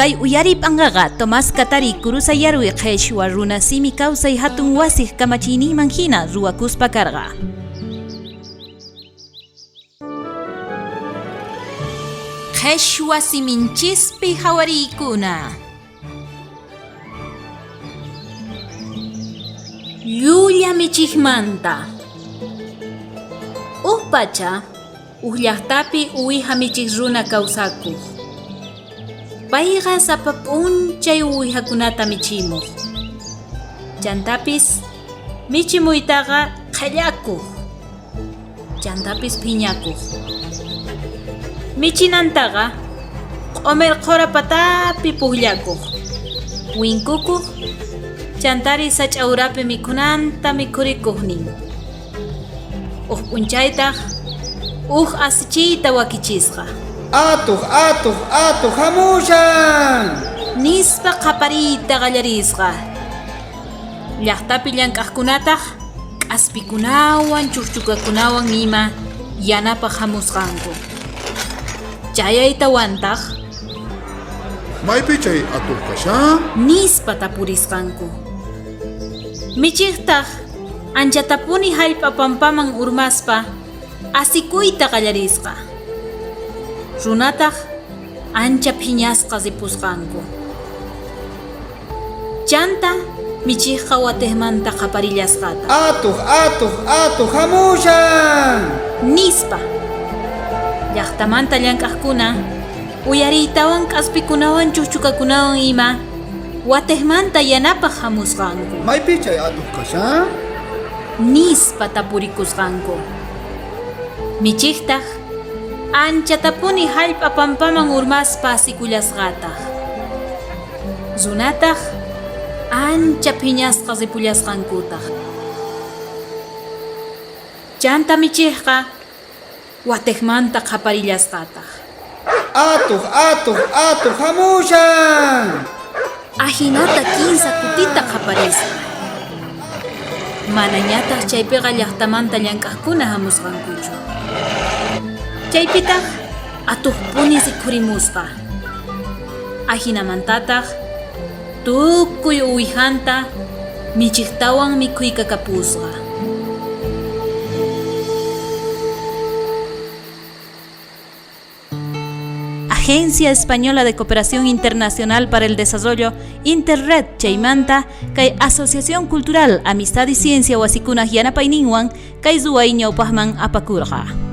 Kay uyariy p'anqaqa Tomás Katari Kurusayarwi qheshwa runa simi kawsay hatun wasiq kamachiyninman hina ruwakuspa karqa. Qheshwa siminchispi hawariykuna. Llulla michijmanta. Uj pacha, uj llajtapi uwiha michij runa kawsakuj. Payqa sapa p'unchay uwihakunata michimuj. Chantapis michimuytaqa qhellakuj. Chantapis phiñakuj. Michinantaqa q'omer qhora patapi pujllakuj, winkukuj, chantari sach'a urapi mikhunanta mikhurikuj nin. Uj p'unchaytaj uj asichiyta wakichisqa. Atuj, atuj, atuj, jamushan! Nispa qhapariyta qallarisqa. Llajtapi llank'ajkunataj k'aspikunawan chujchukakunawan ima yanapaj jamusqanku. Chayaytawantaj Maypi chay atuj kashan? Nispa tapurisqanku. Michejtaj anchatapuni jallp'a pampaman urmaspa asikuyta qallarisqa. Runataj ancha phiñasqa ripusqanku. Chanta michejqa watejmanta qhaparillasqataj. Atuj, atuj, atuj, jamushan! Nispa. Llajtamanta llank'ajkuna uyariytawan k'aspikunawan chujchukakunawan ima watejmanta yanapaj jamusqanku. Maypi chay atuj kashan? Nispa tapurikusqanku. Michejtaj anchatapuni jallp'a pampaman urmaspa asikullasqataj. Runataj ancha phiñasqa ripullasqankutaj. Chanta michejqa watejmanta qhaparillasqataj. Atuj, atuj, atuj, jamushan! Ajinata kinsa kutita qhaparisqa. Manañataj chaypeqa llajtamanta llank'ajkuna jamusqankuchu. Chaypitaj atojpuni rikhurimusqa. Ajinamantataj tukuy uwijanta michejtawan mikhuykakapusqa. Agencia Española de Cooperación Internacional para el Desarrollo, Interred chaymanta, kay Asociación Cultural Amistad y Ciencia wasikunaj yanapayninwan kay ruway ñawpajman apakurqa.